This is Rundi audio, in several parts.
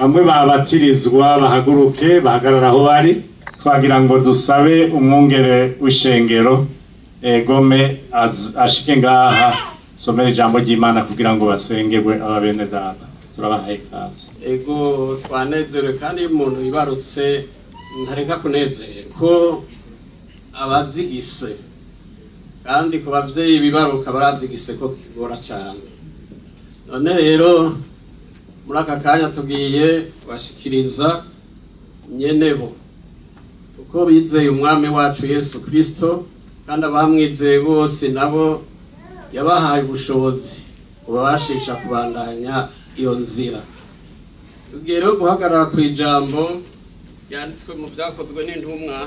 Bamwe babatirizwa bahaguruke, bahagarara aho bari. Twagira ngo dusabe umwungere w'ishengero egome ashike ngaha, somere ijambo ry'Imana kugira ngo basengerwe aba bene data. Turabahaye ikaze. Ego, twanezerewe, kandi iyo umuntu yibarutse ntareka kunezerwa ko abazigise, kandi ku bavyeyi bibaruka barazigise ko kigora cane. None rero muri aka kanya tugiye kubashikiriza nyenebo, kuko bizeye Umwami wacu Yesu Kristo, kandi abamwizeye bose nabo yabahaye ubushobozi bubabashisha kubandanya iyo nzira. Tugiye rero guhagarara ku ijambo ryanditswe mu Byakozwe n'Intumwa,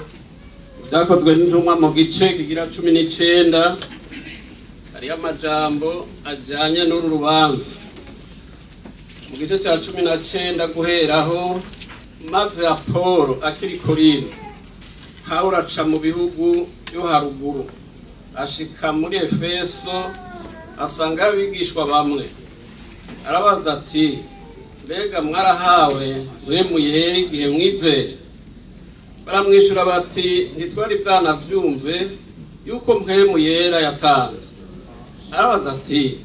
mu Byakozwe n'Intumwa mu gice kigira 19. Hariyo amajambo ajyanye n'uru rubanza mu gice cya 19 guheraho. Maze Apolo akiri Korinto, Pawulo aca mu bihugu byo haruguru, ashika muri Efeso, asanga abigishwa bamwe. Arabaza ati: "Mbega mwarahawe Mpwemu Yera igihe mwizeye?" Baramwishyura bati: "Ntitwari bwanavyumve yuko Mpwemu Yera yatanzwe." Arabaza ati: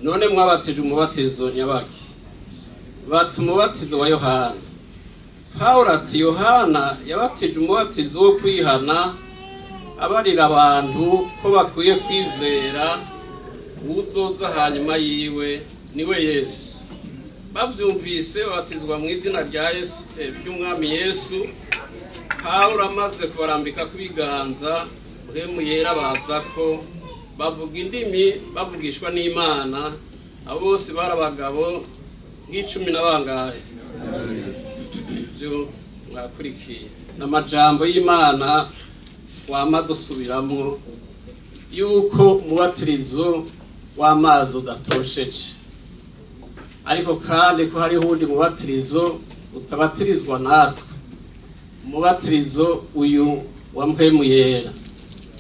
"None mwabatije umubatizo nyabaki?" Bati: "Umubatizo wa Yohana." Pawulo ati: "Yohana yabatije umubatizo wo kwihana, abarira abantu ko bakwiye kwizera uwuzoza hanyuma yiwe, niwe Yesu." Bavyumvise babatizwa mu izina rya Yesu, ry'Umwami Yesu. Pawulo amaze kubarambika kw'ibiganza, Mpwemu Yera baza ko bavuga indimi, bavugishwa n'Imana. Abo bose bari abagabo nk'icumi na bangahe. Ibyo mwakurikiye ni amajambo y'Imana wama dusubiramwo, yuko umubatirizo w'amazi udatosheje, ariko kandi ko hariho uwundi mubatirizo utabatirizwa natwe, umubatirizo uyu wa Mpwemu Yera,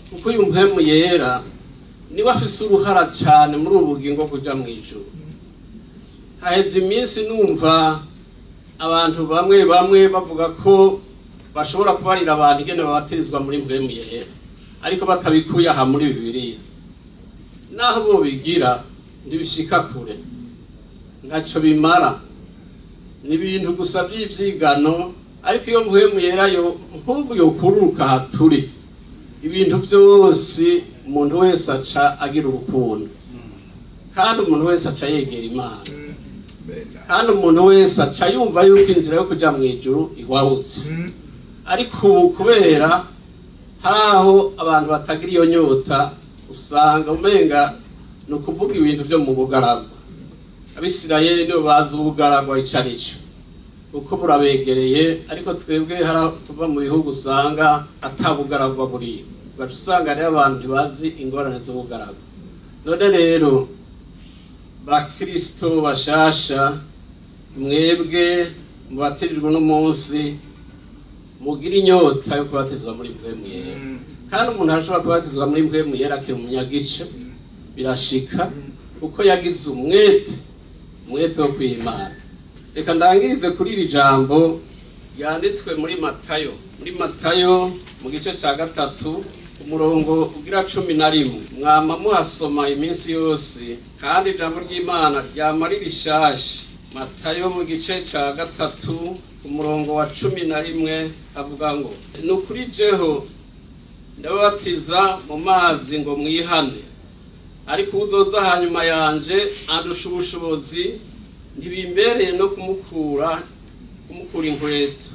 kuko uyu Mpwemu Yera niwe afise uruhara cane muri ubu bugingo kuja mu ijuru. Haheze iminsi numva abantu bamwe bamwe bavuga ko bashobora kubarira abantu ingene babatirizwa muri Mpwemu Yera, ariko batabikuye aha muri Bibiliya. Naho bo bigira ntibishika kure, ntaco bimara, ni ibintu gusa by'ivyigano. Ariko iyo Mpwemu Yera yo nk'ubu yokururuka aha turi, ibintu byose, umuntu wese aca agira urukundo, kandi umuntu wese aca yegera Imana, kandi umuntu wese aca yumva yuko inzira yo kuja mu ijuru ihwabutse. Ariko ubu kubera hari aho abantu batagira iyo nyota, usanga umenga ni ukuvuga ibintu byo mu bugaragwa. Abisirayeli nibo bazi ubugaragwa ico arico, kuko burabegereye, ariko twebwe hari aho tuva mu bihugu usanga ata bugaragwa buriyo, ugaca usanga rero abantu ntibazi ingorane z'ubugaragwa. None rero bakristo bashasha, mwebwe mubatirijwe uno munsi, mugira inyota yo kubatizwa muri Mpwemu Yera. Kandi umuntu arashobora kubatizwa muri Mpwemu Yera akiri umunyagice, birashika, kuko yagize umwete, umwete wo kwimana. Reka ndangirize kuri iri jambo ryanditswe muri Matayo, muri Matayo mu gice ca 3, umurongo ugira 11. Mwama muhasoma iminsi yose, kandi ijambo ry'Imana ryama ari rishasha. Matayo mu gice ca 3, umurongo wa 11, avuga ngo: "Ni ukuri jeho ndababatiza mu mazi ngo mwihane, ariko uzoza hanyuma yanje andusha ubushobozi, ntibimbereye no kumukura inkweto.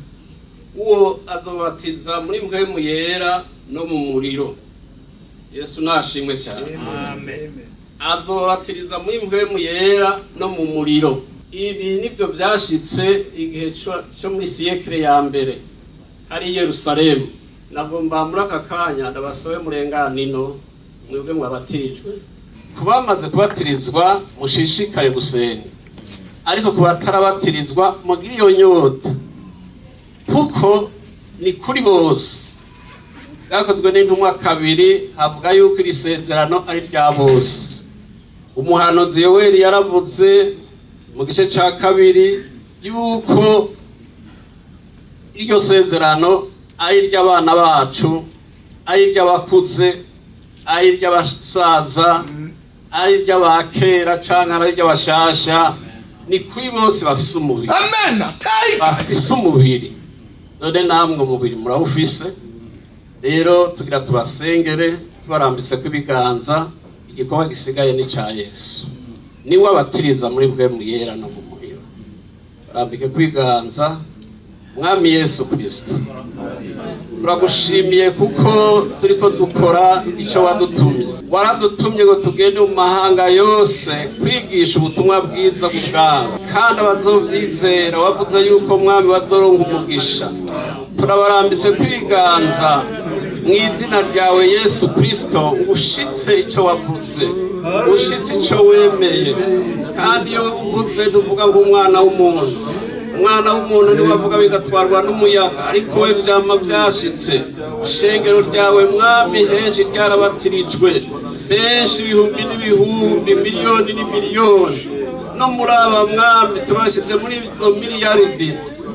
Uwo azobatiza muri Mpwemu Yera no mu muriro." Yesu nashimwe cyane. Azobatiriza muri Mpwemu Yera no mu muriro. Ibi nivyo vyashitse igihe co muri siècle ya mbere hari i Yerusalemu. Nagomba muri aka kanya ndabasabe murenganino, mwebwe mwabatirijwe, ku bamaze kubatirizwa mushishikaye gusenga, ariko ku batarabatirizwa mugire iyo nyota, kuko ni kuri bose. Byakozwe n'Intumwa 2 havuga yuko iri sezerano ari rya bose. Umuhanuzi Yoweri yaravuze mu gice ca 2. Yuko iryo sezerano ari iry'abana bacu, ari iry'abakuze, ari iry'abasaza, ari iry'abakera canke ari iry'abashasha, ni kuri bose bafise umubiri. Amen. Take. Bafise umubiri. None namwe umubiri murawufise. Rero tugira tubasengere tubarambise ko ibiganza. Igikorwa gisigaye ni ca Yesu, niwe abatiriza muri Mpwemu Yera no mu muriro. Barambike ku ibiganza. Mwami Yesu Kristo, turagushimiye kuko turiko dukora icyo wadutumye. Waradutumye ngo tugende mu mahanga yose kwigisha ubutumwa bwiza bw'ubwami, kandi abazovyizera wavuze yuko, Mwami, bazoronka umugisha. Turabarambitse kwiganza mu izina ryawe Yesu Kristo, ushitse icyo wavuze, ushitse icyo wemeye. Kandi iyo uvuze ntuvuga nk'umwana w'umuntu. Umwana w'umuntu niwe avuga bigatwarwa n'umuyaga, ariko we byama byashitse. Ishengero ryawe, Mwami, henshi ryarabatirijwe benshi, ibihumbi n'ibihumbi, miliyoni n'imiliyoni. No muri aba, Mwami, tubashyize muri izo miliyaridi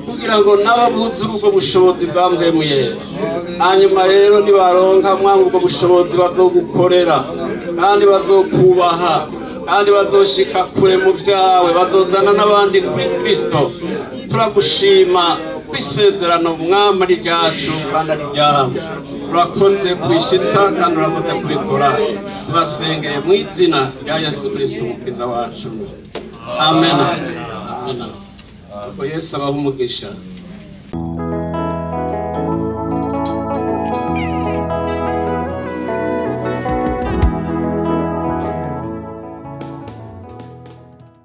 kugira ngo nabo buzure ubwo bushobozi bwa Mpwemu Yera. Hanyuma rero nibaronka, Mwami, ubwo bushobozi, bazogukorera kandi bazokubaha kandi bazoshika kure mu byawe, bazozana n'abandi kuri Kristo. Turagushima kw'isezerano, Mwami, ari ryacu kandi ari ryawe. Urakoze kubishitsa kandi urakoze kubikora. Tubasengeye mu izina rya Yesu Kristo Umukiza wacu. Amen, amen. Ubwo Yesu abaha umugisha.